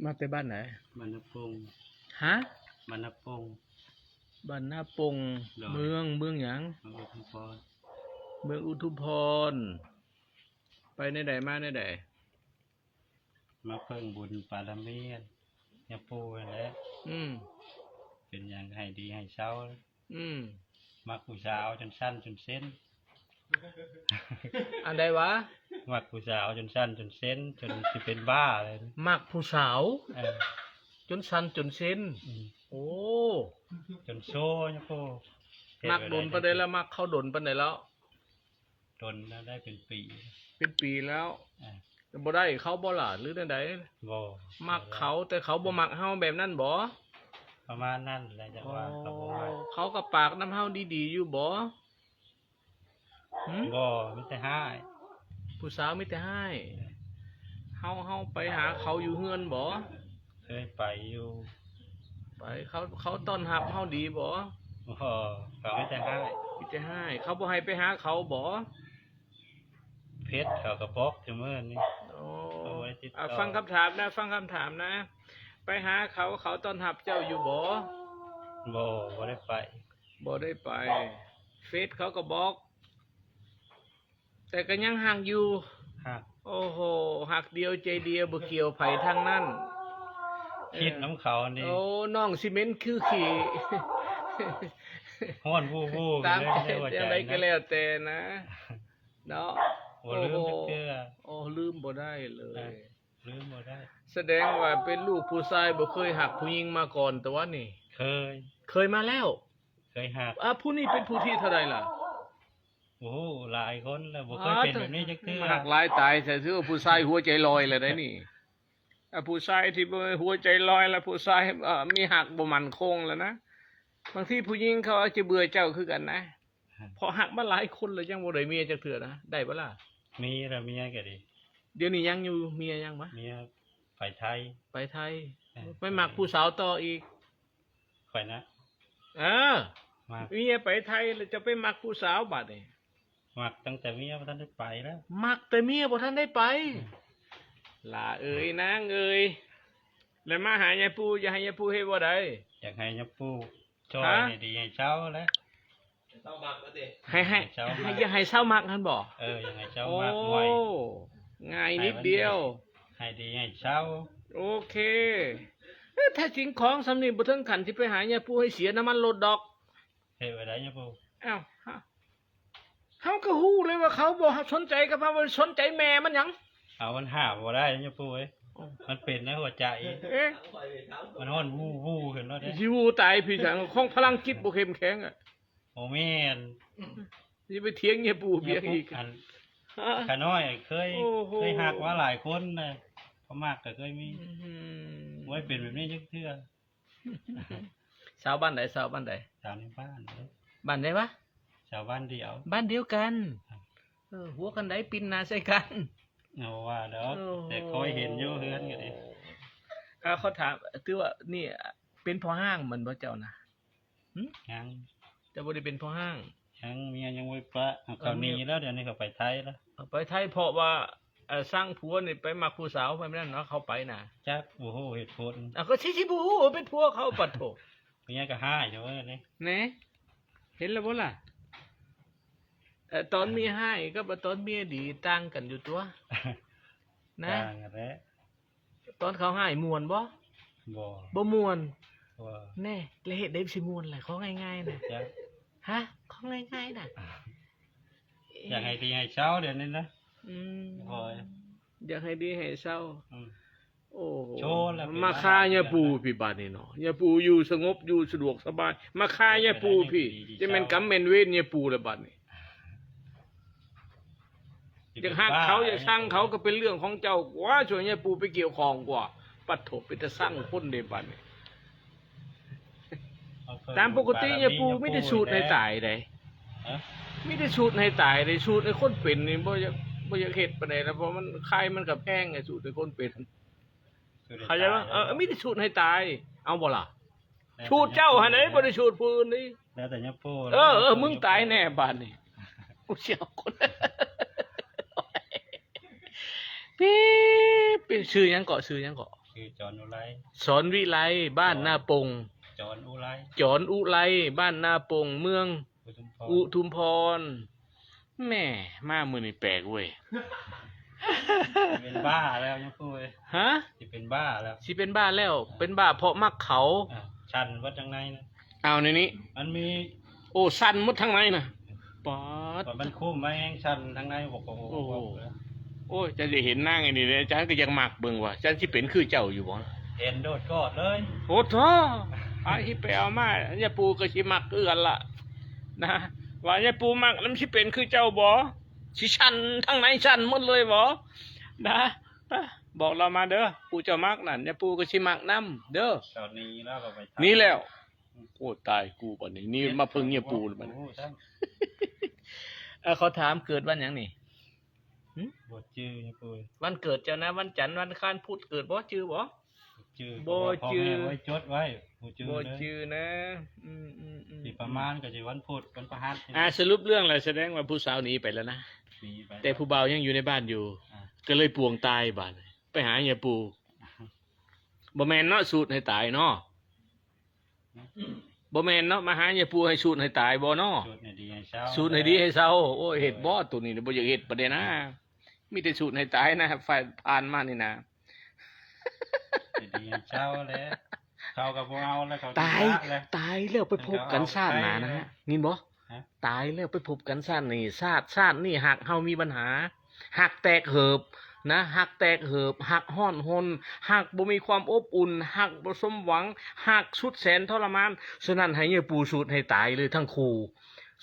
ມາແຕ່ບ້ານໃດ? ບ້ານນາປົງ. ຮະ? ບ້ານນາປົງ. ບ້ານນາປົງ. ໂດຍ. ເມືອງ ເມືອງຫຍັງ? ເມືອງອຸທຸມພອນ. ເມືອງອຸທຸມພອນ. ໄປແນວໃດ ມາແນວໃດ? ມາເພິ່ງບຸນບາລະມີຍາປູ່ຫັ້ນແຫຼະ. ອືມ. ເປັນຫຍັງໃຫ້ດີໃຫ້ເຊົາ. ອືມ. ມັກຜູ້ສາວຈົນຊັ້ນຈົນເຊັນ. ອັນໃດວະ? ມັກຜູ້ສາວຈົນຊັ້ນຈົນເຊັນ ຈົນຊິເປັນບ້າເລີຍ. ມັກຜູ້ສາວ? ເອີ. ຈົນຊັ້ນຈົນເຊັນ? ອືມ. ໂອ້. ຈົນໂຊຍະໂພ. ມັກດົນປານໃດລະ? ມັກເຂົາດົນປານໃດແລ້ວ? ດົນແລ້ວ ໄດ້ເປັນປີ. ເປັນປີແລ້ວ. ເອີ. ບໍ່ໄດ້ເຂົາບໍ່ລະ ຫຼືແນວໃດ? ບໍ່. ມັກເຂົາ ແຕ່ເຂົາບໍ່ມັກເຮົາ ແບບນັ້ນບໍ່? ປະມານນັ້ນແຫຼະ ຈັກວ່າເຂົາບໍ່ມັກ. ໂອ້ ເຂົາກໍປາກນຳເຮົາດີໆຢູ່ບໍ່? ຫື? ບໍ່ ມີແຕ່ຮ້າຍ. ຜູ້ສາວມີແຕ່ຮ້າຍ. ເຮົາ ເຮົາໄປຫາເຂົາຢູ່ເຮືອນບໍ່? ເຄີຍໄປຢູ່. ໄປ ເຂົາ ເຂົາຕ້ອນຮັບເຮົາດີບໍ່? ບໍ່ ເຂົາມີແຕ່ຮ້າຍ. ມີແຕ່ຮ້າຍ. ເຂົາບໍ່ໃຫ້ໄປຫາເຂົາບໍ່? ເຟສເຂົາກໍບລັອກທຸມື້ນີ້. ໂອ້ ເຂົາບໍ່ໄດ້ຕິດຕໍ່. ອ່າ ຟັງຄຳຖາມນະ ຟັງຄຳຖາມນະ. ໄປຫາເຂົາ ເຂົາຕ້ອນຮັບເຈົ້າຢູ່ບໍ່? ບໍ່ ບໍ່ໄດ້ໄປ. ບໍ່ໄດ້ໄປ. ເຟສເຂົາກໍບລັອກ. ແຕ່ກໍຍັງຮັກຢູ່. ຮັກ. ໂອ້ໂຫ ຮັກດຽວໃຈດຽວ ບໍ່ກ່ຽວໃຜທັງນັ້ນ. ຄິດນຳເຂົານີ້. ໂອ້ ນ້ອງຊິເໝັນຄືຂີ້ ຮ້ອນວູ່ໆ ຕາມໃຈ ໃນຫົວໃຈ ຈັ່ງໃດກໍແລ້ວແຕ່ນະ ເນາະ. ບໍ່ລືມຈັກເທື່ອ. ໂອ້ ລືມບໍ່ໄດ້ເລີຍ. ເອີ ລືມບໍ່ໄດ້. ສະແດງວ່າເປັນລູກຜູ້ຊາຍ ບໍ່ເຄີຍຮັກຜູ້ຍິງມາກ່ອນຕົວະນີ້. ເຄີຍ. ເຄີຍມາແລ້ວ. ເຄີຍຮັກ. ອ່າ ຜູ້ນີ້ເປັນຜູ້ທີເທົ່າໃດລະ? ໂອ້ໂຫ ຫຼາຍຄົນແລ້ວ ບໍ່ເຄີຍເປັນແບບນີ້ຈັກເທື່ອ. ຮັກຫຼາຍຕາຍ ໃສ່ຊື່ວ່າຜູ້ຊາຍຫົວໃຈລອຍແລ້ວໄດ໋ນີ້. ອ່າ ຜູ້ຊາຍທີ່ບໍ່ ຫົວໃຈລອຍແລ້ວ ຜູ້ຊາຍ ເອີ ມີຮັກບໍ່ໝັ້ນຄົງແລ້ວນະ. ບາງທີຜູ້ຍິງເຂົາອາດຈະເບື່ອເຈົ້າຄືກັນນະ ເພາະຮັກມາຫຼາຍຄົນແລ້ວ ຍັງບໍ່ໄດ້ເມຍຈັກເທື່ອນະ. ໄດ້ບໍ່ລະ? ມີລະ ເມຍກໍດີ. ດຽວນີ້ຍັງຢູ່ ເມຍຍັງວະ? ເມຍໄປໄທ. ໄປໄທ. ເອີ ໄປມັກຜູ້ສາວຕໍ່ອີກ. ຂ້ອຍນະ. ເອີ ມັກ. ເມຍໄປໄທແລ້ວ ຈະໄປມັກຜູ້ສາວບາດນີ້. ມັກຕັ້ງແຕ່ເມຍບໍ່ທັນໄດ້ໄປແລ້ວ. ມັກແຕ່ເມຍບໍ່ທັນໄດ້ໄປ. ອືມ. ຫຼ້າເອີຍ ນາງເອີຍ ແລ້ວມາຫາຍາປູ່ ຢາກໃຫ້ຍາປູ່ເຮັດແນວໃດ? ຢາກໃຫ້ຍາປູ່ຊ່ອຍໃຫ້ດີໃຫ້ເຊົາແຫຼະ. ໃຫ້ ໃຫ້ ໃຫ້ເຊົາມັກ ໃຫ້ ຢາກໃຫ້ເຊົາມັກຫັ້ນບໍ່? ເອີ ຢາກໃຫ້ເຊົາມັກ. ໂອ້ ງ່າຍນິດດຽວ ໃຫ້ດີໃຫ້ເຊົາ. ໂອເຄ. ເອີ ແທ້ຈິງຂອງສ່ຳນີ້ບໍ່ເຖິງຂັ້ນຊິໄປຫາຍາປູ່ໃຫ້ເສຍນ້ຳມັນລົດດອກ. ເຮັດແນວໃດຍາປູ່? ອ້າວ ເຮົາກໍຮູ້ເລີຍວ່າເຂົາບໍ່ສົນໃຈກັບເຮົາ ບໍ່ສົນໃຈແມ່ມັນຫຍັງ. ເອົາ ມັນຫ້າມບໍ່ໄດ້ຍາປູ່ເອີຍ. ມັນເປັນໃນຫົວໃຈ. ເອ ມັນຮ້ອນວູ່ໆ ຂຶ້ນມາເດ້. ຊິວູ່ຕາຍພີ້ສັງ ຂອງພະລັງຈິດບໍ່ເຂັ້ມແຂງອະ. ບໍ່ແມ່ນ. ຢ່າໄປຖຽງຍາປູ່ບຽງອີກ. ຂ້ານ້ອຍເຄີຍ ໂອ້ໂຫ ເຄີຍຮັກມາຫຼາຍຄົນນະ ເຂົາມັກກໍເຄີຍມີ. ອືມ. ບໍ່ເປັນແບບນີ້ຈັກເທື່ອ. ຊາວບ້ານໃດ? ຊາວບ້ານໃດ? ຊາວໃນບ້ານເດ້. ບ້ານໃດວະ? ຊາວບ້ານດຽວ. ບ້ານດຽວກັນ. ເອີ ຫົວກັນໃດ ປິ່ນໜ້າໃສ່ກັນ. ເອົາວ່າດອກ. ໂອ້ໂຫ. ແຕ່ຄ່ອຍເຫັນຢູ່ເຮືອນກໍດີ. ເອີ ຂໍຖາມ ຖືວ່ານີ້ເປັນພໍ່ຮ້າງແມ່ນບໍ່ເຈົ້ານະ? ຫຶ? ຍັງ. ເຈົ້າບໍ່ໄດ້ເປັນພໍ່ຮ້າງ? ຍັງ ເມຍຍັງບໍ່ໄດ້ປະ. ເຂົາໜີແລ້ວ ດຽວນີ້ເຂົາໄປໄທແລ້ວ. ເຂົາໄປໄທເພາະວ່າ ເອີ ຊັງຜົວນີ້ໄປມັກຜູ້ສາວ ໄປນັ້ນເນາະ ເຂົາໄປນະ. ຈັກ ບໍ່ຮູ້ເຫດຜົນ. ເອົາ ກໍຊິ ຊິບໍ່ຮູ້ ເປັນຜົວເຂົາ ປະໂທ. ເມຍກໍຮ້າຍເດີນີ້. ແນະ ເຫັນແລ້ວບໍ່ລະ? ເອີ ຕອນເມຍຮ້າຍກັບຕອນເມຍດີຕ່າງກັນຢູ່ຕົວະ ນະ. ຕ່າງກັນແຫຼະ. ຕອນເຂົາຮ້າຍມ່ວນບໍ່? ບໍ່ ບໍ່ມ່ວນ. ບໍ່. ແນ່ ແລ້ວເຮັດໃດຊິມ່ວນລະ? ຂໍງ່າຍໆນະ. ຈັກ. ຮະ? ຂໍງ່າຍໆນະ. ຢາກໃຫ້ດີໃຫ້ເຊົາດຽວນີ້ນະ. ອືມ. ໂອ້ຍ ຢາກໃຫ້ດີໃຫ້ເຊົາ. ອືມ. ໂອ້ໂຫ ມາຄາຍາປູ່ພີ້ບາດນີ້ເນາະ. ຍາປູ່ຢູ່ສະຫງົບ ຢູ່ສະດວກສະບາຍ ມາຄາຍາປູ່ພີ້. ຈະແມ່ນກຳແມ່ນເວນຍາປູ່ລະບາດນີ້. ຢາກຮັກເຂົາ ຢາກຊັງເຂົາກໍເປັນເລື່ອງຂອງເຈົ້າກວ່າ ຊ່ວຍຍາປູ່ໄປກ່ຽວຂ້ອງກວ່າ. ປະໂທ ເປັນຕາຊັງຄົນເດ້ບາດນີ້. ຕາມປົກກະຕິຍາປູ່ມີແຕ່ສູດໃຫ້ຕາຍເດ້. ຮະ? ມີແຕ່ສູດໃຫ້ຕາຍເດ້. ສູດໃຫ້ຄົນເປັນນີ້ ບໍ່ຢາກ ບໍ່ຢາກເຮັດປານໃດນະ ເພາະມັນ ຄາຍມັນກໍແພງໄງ ສູດໃຫ້ຄົນເປັນ. ເຂົ້າໃຈບໍ່? ເອີ ມີແຕ່ສູດໃຫ້ຕາຍ. ເອົາບໍ່ລະ? ສູດເຈົ້າຫັ້ນເດ້ ບໍ່ໄດ້ສູດຜູ້ອື່ນເດ້. ແລ້ວແຕ່ຍາປູ່. ເອີ ເອີ ມຶງຕາຍແນ່ບາດນີ້. ກູຊິເອົາຄົນ ປີ ເປັນຊື່ຫຍັງເກາະ? ຊື່ຫຍັງເກາະ? ຊື່ຈອນອຸໄລ ສອນວິໄລ ບ້ານນາປົງ ຈອນອຸໄລ ຈອນອຸໄລ ບ້ານນາປົງ ເມືອງ ອຸທຸມພອນ ອຸທຸມພອນ. ແໝ່ ມາມື້ນີ້ແປກເວີຍ. ຊິເປັນບ້າແລ້ວຍາປູເອີຍ. ຮະ? ຊິເປັນບ້າແລ້ວ ຊິເປັນບ້າແລ້ວ. ເປັນບ້າເພາະມັກເຂົາ. ອ່າ ສັ່ນເບິດທາງໃນນະ. ອ້າວ ໃນນີ້ ມັນມີ ໂອ້ ສັ່ນໝົດທາງໃນນະ. ປາດ ມັນຄຸ້ມມາແຮງສັ່ນທາງໃນ. ໂອ້ໂຫ ໂອ້ຍ ຈະໄດ້ເຫັນນາງອັນນີ້ເດ້. ອາຈານກໍຢາກມັກເບິ່ງວ່າ ອາຈານຊິເປັນຄືເຈົ້າຢູ່ບໍ່? ເຫັນໂດດກອດເລີຍ. ໂອ້ໂທ ໄປ ໄປເອົາມາ ຍາປູກໍຊິມັກຄືກັນລະນະ. ວ່າຍາປູມັກນຳ ຊິເປັນຄືເຈົ້າບໍ່? ຊິສັ່ນ ທາງໃນສັ່ນໝົດເລີຍບໍ່ນະ? ບອກລາວມາເດີ ຜູ້ເຈົ້າມັກນັ້ນ ຍາປູກໍຊິມັກນຳເດີ. ເຈົ້າໜີແລ້ວກໍໄປ ໜີແລ້ວ. ໂອ້ ຕາຍກູບັດນີ້ ນີ້ມາເພິ່ງຍາປູບັດນີ້. ເອີ ຂໍຖາມ ເກີດວັນຫຍັງນີ້? ຫຶ? ບໍ່ຈື່ຍາປູ. ວັນເກີດເຈົ້ານະ ວັນຈັນ ວັນອັງຄານ ພຸດ ເກີດບໍ່? ຈື່ບໍ່? ບໍ່ຈື່ ບໍ່ຈື່. ພໍ່ແມ່ບໍ່ໄດ້ຈົດໄວ້ ບໍ່ຈື່ ບໍ່ຈື່ນະ. ອືມໆໆ ຊິປະມານກໍຊິວັນພຸດ ວັນພະຫັດ. ອ່າ ສະຫຼຸບເລື່ອງແລ້ວ ສະແດງວ່າຜູ້ສາວໜີໄປແລ້ວນະ. ໜີໄປ ແຕ່ຜູ້ບ່າວຍັງຢູ່ໃນບ້ານຢູ່. ອ່າ ກໍເລີຍປ່ວງຕາຍບາດນີ້ ໄປຫາຍາປູ. ບໍ່ແມ່ນເນາະ ສູດໃຫ້ຕາຍເນາະ. ບໍ່ແມ່ນເນາະ ມາຫາຍາປູໃຫ້ສູດໃຫ້ຕາຍບໍ່ເນາະ? ສູດໃຫ້ດີໃຫ້ເຊົາ ສູດໃຫ້ດີໃຫ້ເຊົາ. ໂອ້ຍ ເຮັດບໍ່? ໂຕນີ້ບໍ່ຢາກເຮັດປານໃດນະ. ມີແຕ່ສູດໃຫ້ຕາຍນະ ຜ່ານມານີ້ນະ. ໃຫ້ດີໃຫ້ເຊົາແຫຼະ ເຂົາກໍບໍ່ເອົາແລ້ວ ເຂົາຕາຍ ຕາຍແລ້ວໄປພົບກັນຊາດໜ້ານະ. ຍິນບໍ່? ຕາຍແລ້ວໄປພົບກັນຊາດນີ້ ຊາດ ຊາດນີ້ຫາກເຮົາມີບັນຫາ ຫາກແຕກເຫີບນະ ຫາກແຕກເຫີບ ຫາກຮ້ອນຮົນ ຫາກບໍ່ມີຄວາມອົບອຸ່ນ ຫາກບໍ່ສົມຫວັງ ຫາກສຸດແສນທໍລະມານ. ສະນັ້ນໃຫ້ຍາປູສູດໃຫ້ຕາຍເລີຍທັງຄູ່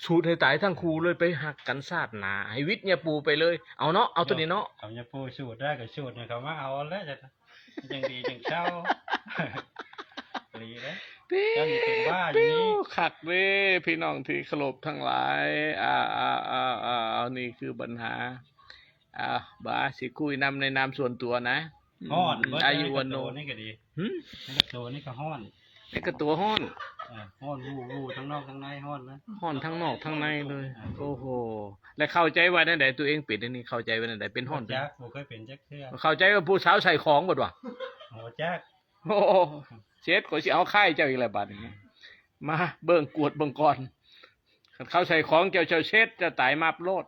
ສູດໃຫ້ຕາຍທັງຄູ່ເລີຍ ໄປຮັກກັນຊາດໜ້າ ໃຫ້ວິດຍາປູໄປເລີຍ. ເອົາເນາະ ເອົາໂຕນີ້ເນາະ. ຄັນຍາປູສູດໄດ້ກໍສູດໃຫ້ເຂົາມາເອົາແຫຼະ. ຈັ່ງດີຈັ່ງເຊົາ ອີ່ຫຼີເດ້. ປິວ ເຈົ້ານີ້ເປັນບ້າຢູ່ນີ້. ຄັກເດ້ ພີ່ນ້ອງທີ່ເຄົາລົບທັງຫຼາຍ. ອ່າ ອ່າ ນີ້ຄືບັນຫາ. ອ່າ ບາ ຊິຄຸຍນຳໃນນາມສ່ວນຕົວນະ. ຮ້ອນ ອາຍຸວັນໂນ ນີ້ກໍດີ. ຫຶ? ໃນກະໂຕນີ້ກໍຮ້ອນ ໃນກະໂຕຮ້ອນ. ເອີ ຮ້ອນວູ່ໆ ທັງນອກທັງໃນຮ້ອນນະ ຮ້ອນທັງນອກທັງໃນເລີຍ. ເອີ ໂອ້ໂຫ ແລ້ວເຂົ້າໃຈວ່າແນວໃດ? ຕົວເອງເປັນອັນນີ້ ເຂົ້າໃຈວ່າແນວໃດ? ເປັນຮ້ອນ ບໍ່ຈັກ ບໍ່ເຄີຍເປັນຈັກເທື່ອ. ເຂົ້າໃຈວ່າຜູ້ສາວໃສ່ຂອງເບິດວ່າ? ບໍ່ຈັກ. ໂອ້ ເສັດ ຂ້ອຍຊິເອົາຄ້າຍເຈົ້າອີກແລ້ວບາດນີ້. ມາເບິ່ງ ກວດເບິ່ງກ່ອນ ຄັນເຂົາໃສ່ຂອງເຈົ້າ ເຈົ້າເສັດ ເຈົ້າຕາຍມັບໂລດ.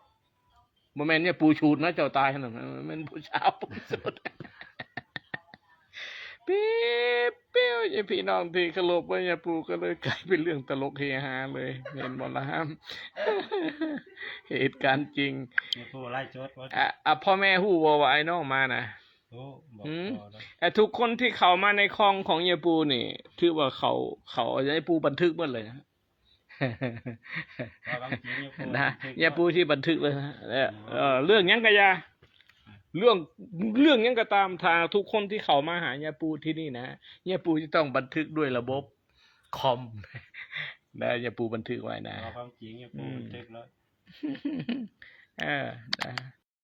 ບໍ່ແມ່ນຍາປູສູດນະ ເຈົ້າຕາຍຫັ້ນນະ ແມ່ນຜູ້ສາວສູດ. ປິວ ພີ່ນ້ອງທີ່ເຄົາລົບເອີຍ ຍາປູກໍເລີຍກາຍເປັນເລື່ອງຕະຫຼົກເຮຮາເລີຍ ເຫັນບໍ່ລະ? ເຫດການຈິງ. ຍາປູໄລຟ໌ສົດບໍ່? ອ່າ ພໍ່ແມ່ຮູ້ບໍ່ວ່າອ້າຍນ້ອງມານະ? ຮູ້. ບໍ່ ຫືມ? ບໍ່. ແຕ່ທຸກຄົນທີ່ເຂົ້າມາໃນຊ່ອງຂອງຍາປູນີ້ ຖືວ່າເຂົາ ເຂົາ ຍາປູບັນທຶກໝົດເລີຍນະ. ວ່າບາງທີຍາປູ ນະ ບັນທຶກ ຍາປູຊິບັນທຶກເລີຍນະ. ເອີ ເອີ ເລື່ອງຫຍັງກໍຢ່າ ເລື່ອງ ເລື່ອງຫຍັງກໍຕາມ ຖ້າທຸກຄົນທີ່ເຂົ້າມາຫາຍາປູທີ່ນີ້ນະ ຍາປູຈະຕ້ອງບັນທຶກດ້ວຍລະບົບຄອມນະ. ຍາປູບັນທຶກໄວ້ນະ. ເວົ້າຄວາມຈິງ ຍາປູ ອືມ ບັນທຶກແລ້ວ. ເອີ ນະ.